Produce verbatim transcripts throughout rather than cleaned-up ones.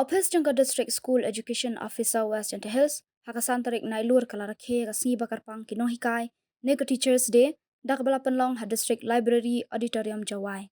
Office jong ka District School Education Officer West Jaintia Hills ha ka san tarik Nailur ka la rakhe ka sngi ba kyrpang ki nonghikai ne ka Teachers Day da kaba la pynlong ha District Library Auditorium Jowai.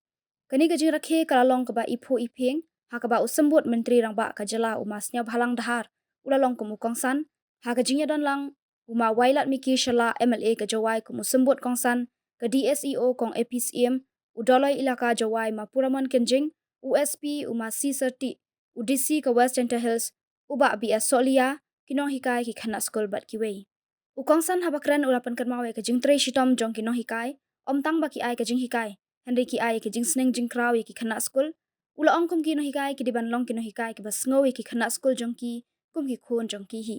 Kane ka jingrakhe ka la long kaba iphuh iphieng ha kaba u Symbud Myntri Rangbah ka jylla u Ma Sniawbhalang Dhar u la long kum u kongsan, ha ka jingïadon lang u Ma Wailadmiki Shylla M L A ka Jowai kum u Symbud Kongsan, ka D S E O Kong A P Syiem, u Doloi Elaka Jowai Ma Puramon Kynjing, u S P u Ma C Syrtih, u D C ka West Jaintia Hills, u Bah B S Sohliya, ki nonghikai, ki khynnah skul bad kiwei. U kongsan haba kren u la pynkynmaw ïa ka jingtrei shitom jong ki nonghikai, ym tang ba ki ai ka jinghikai, hynrei ki ai ka jingsneng jingkraw ïa ki khynnah skul. U la ong kum ki nonghikai ki dei ban long ki nonghikai kiba sngew ïa ki khynnah skul jong ki kum ki khun jong ki hi.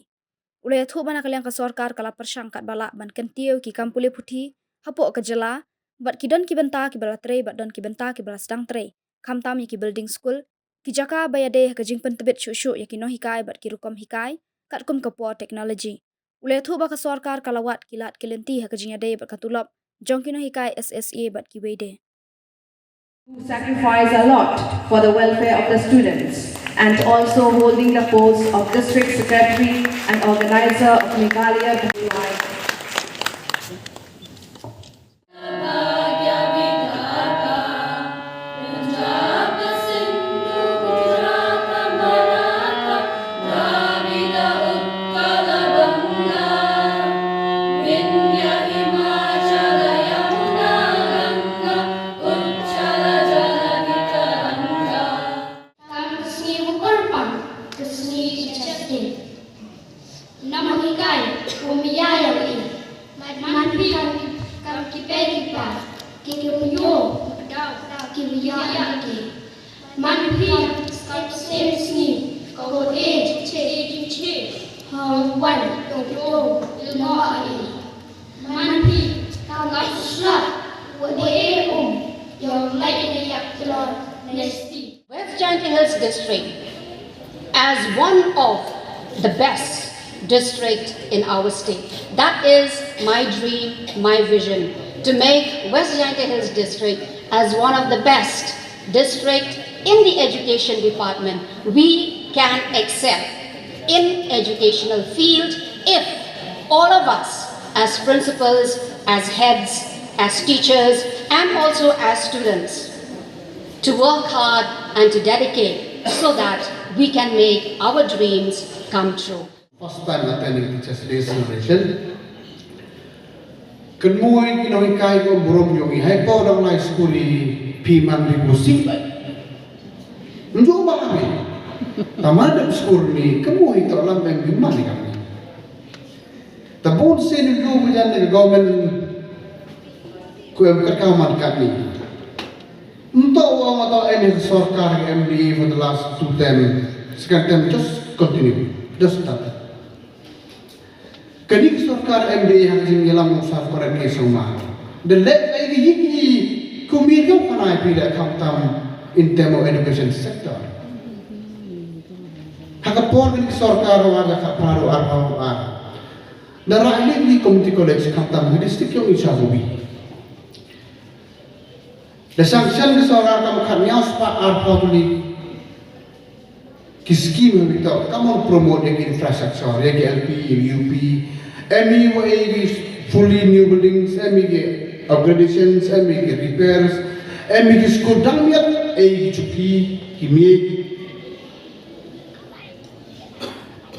U la ïathuh ba na ka liang ka sorkar ka la pyrshang katba lah ban kyntiew ki kam pule puthi hapoh ka jylla, bad ki don ki bynta kiba la trei bad don ki bynta kiba la sdang trei, khamtam ïa ki building skul, ki jaka ba ïadei ha ka jingpyntbit shuh shuh ïa ki nonghikai bad ki rukom hikai katkum ka por technology. U la ïathuh ba ka sorkar ka la wad ki lad ki lynti ha ka jingïadei bad ka tulop jong ki nonghikai S S A bad kiwei de. Who sacrifice a lot for the welfare of the students and also holding the post of District Secretary and Organizer of Meghalaya Bhoi Kam ka sngi ba kyrpang, ka sngi Teachers' Day. Nonghikai, kum ïa ïa ki. Man phi kam ki pei ki pa, ki ki ïoh, ki ïa ki. Man phi kam sien sngi, ko e, che, che, che. Hong wan, to, to, to, no ai. Man phi kam sla, wa e um, your light in the yak, your nesty. West Jaintia Hills District as one of the best district in our state. That is my dream, my vision, to make West Jaintia Hills District as one of the best district in the education department we can excel in educational field if all of us as principals, as heads, as teachers, and also as students to work hard and to dedicate so that we can make our dreams come true. First time attending Teachers' Day celebration. Kynmaw ïa ki nonghikai ko burom jong ngi, hei po dang lai skul i phi man ri busi. Njo ba ri. Tama dep skul ni kynmaw ïa to lam em ki man ïa kami. Ta bun sien ïa u bujan ïa ka government ku em kat ka man kat ni. Nto wa ma to em ïa ka sorkar ka M D A for the last two term, second term just continue, just start. Kani ka sorkar M D A ha ka jingïalam u Sir Conrad K Sangma. Da leh ai ki yik ki kumne ka khana ïa phi da khamtam in term of education sector. Ha ka por kani ka sorkar wa da ka paru ar paru ar. Da rah ïa ki community college khamtam ha district yong i Shabwi. Da sanction ka sorkar kam khat ñiaw spah arphew tylli ki scheme ha ki to, kam promote ïa ki infrastructure, ïa ki L P, U P, em i wa ïa ki fully new buildings, em i ki upgradations, em i ki repairs, em i ki school dang miat, ïa ki chuki, ki miej.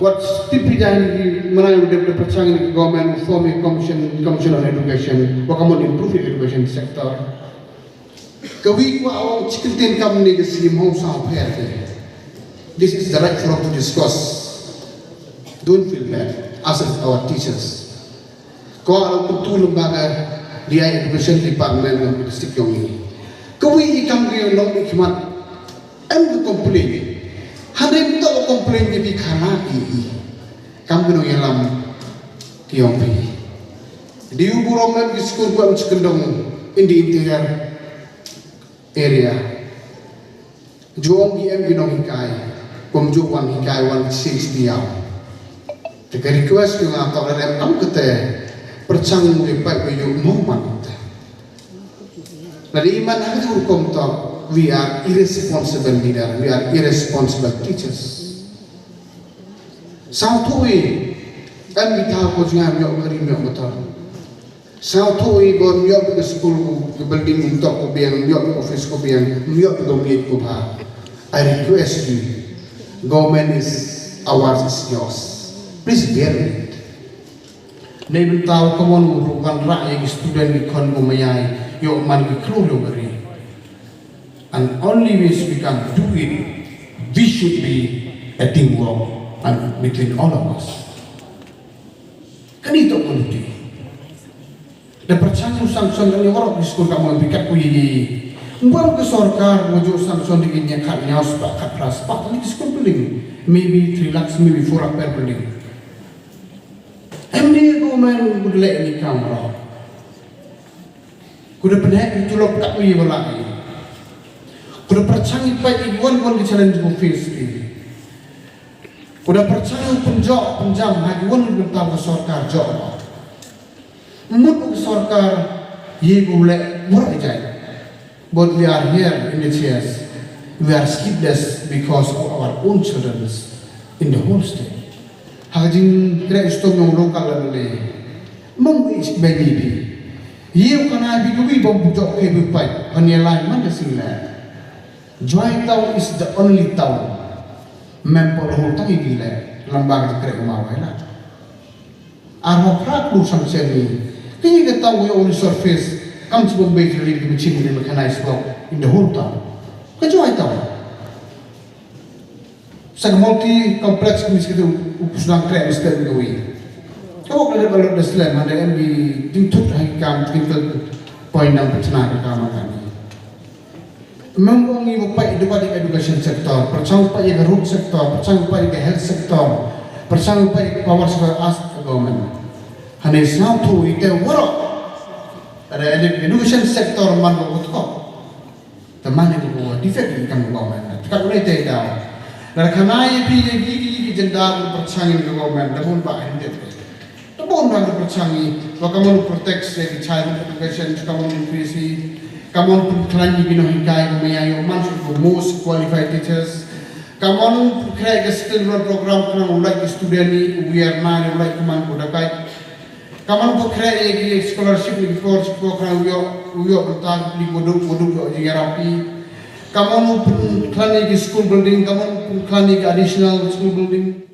Wat stiphi jani ki mana u dep dep pyrchang ni government form a commission, commission on education, wa ka mon improve education sector. Ka wi kwa ong chicken tin kam ni ka sim hong sao pher ke. This is the right forum to discuss. Don't feel bad. Us as our teachers. Ko aro kutu lembaga D I Education Department ng district yong ini. Ka wi i kam ki nong i khmat. Em ka complain. Hynrei to ka complain ki bi khana ki i. Kam ki nong ïalam ki yong phi. Di u burom em ki skul kwam chikendong in the interior area. Jong ki em ki nong hikai. Kum ju wan hikai wan six biaw. Te ka request ki nga to rem am kete. Perchang ki pai ko yu mo man te. Lada i man ha ka hukum to, we are irresponsible leader, we are irresponsible teachers. Sngewthuh i, em i thaw ko jingim ïoh ka ri ïoh ka tor. Sngewthuh i ba ym ïoh ka skul ka building ym toh ka biang, ym ïoh ka office ka biang, ym ïoh ka miet ka bha. I request you, government is ours, is yours. Please bear with it. Nei bynta u kamon u ruh wanrah ïa ki student ki khon ko maya ïoh man ki klur ïoh ka ri. And only ways we can do it, this should be a teamwork and between all of us. Kani to quality. Da pyrchang u sanction kani waroh ki skul ka mon bikat ku yi. Mbam ka sorkar wa ju sanction di ki nya khat nya spah khat phra spah ni ki skul building. Maybe three lakhs, maybe four lakh per building. Em ni ko men budle ni kam ro. Ku da pynheh ki tulop kat u yi wala ki. Ku da pyrchang i peit i wan wan ki challenge ko face ki. Ku da pyrchang i pynjok pynjam ha ki wan ki bynta ka sorkar jok. Mut ka sorkar yi ko le mur i jai. But we are here in the chairs. We are sleepless because of our own children in the whole state. Ha ka jingkhreh stom yong local level. Mong wi sik bani bi. Yu kana bi tu bi bom pujok ke bi pai. Hanya lai man ka sing le. Jowai town is the only town. Mem por hol tang i bi le. Lamba ka jingkhreh ma wai la. Arho phra plu sam sen ni. Kini ka town wi only surface. Kam si Bombay jeli di machine ni mechanized block in the whole town. Ka jowai town. Sa ka multi complex kini sa ka tu u kusnang khreh mesti ka wi. Ka wok lada balot da slem hada em di dingtut hai kam technical point nang pachna ka kam kani. Mem ong i ba pait da ba di education sector, pyrchang pait ka road sector, pyrchang pait ka health sector, pyrchang pait power sector as a government. Hane sngewthuh i te waroh. Ada edu- education sector man ba kutkop. Te man i ko defect in kam government. Te ka une te daw. Lada khana i pi i ki ki ki jenda ko pyrchang in government da bun ba hyndet. Da bun ba pyrchang i ba ka mon protect se ki child education, ka mon increase, ka mon pynkhlan i ki nonghikai ko maya ïoh man su ko most qualified teachers. Ka mon khreh ka skill development program khnang u lait ki student i u ïar na u lait ki man ko dakai. Ka mon pynkhlan ïa ki scholarship ni ki course ko khnang u ïoh u ïoh bynta ki waduk waduk ïoh jingïarap i. Ka mon pynkhlan ïa ki school building, ka mon pynkhlan ïa ki additional school building.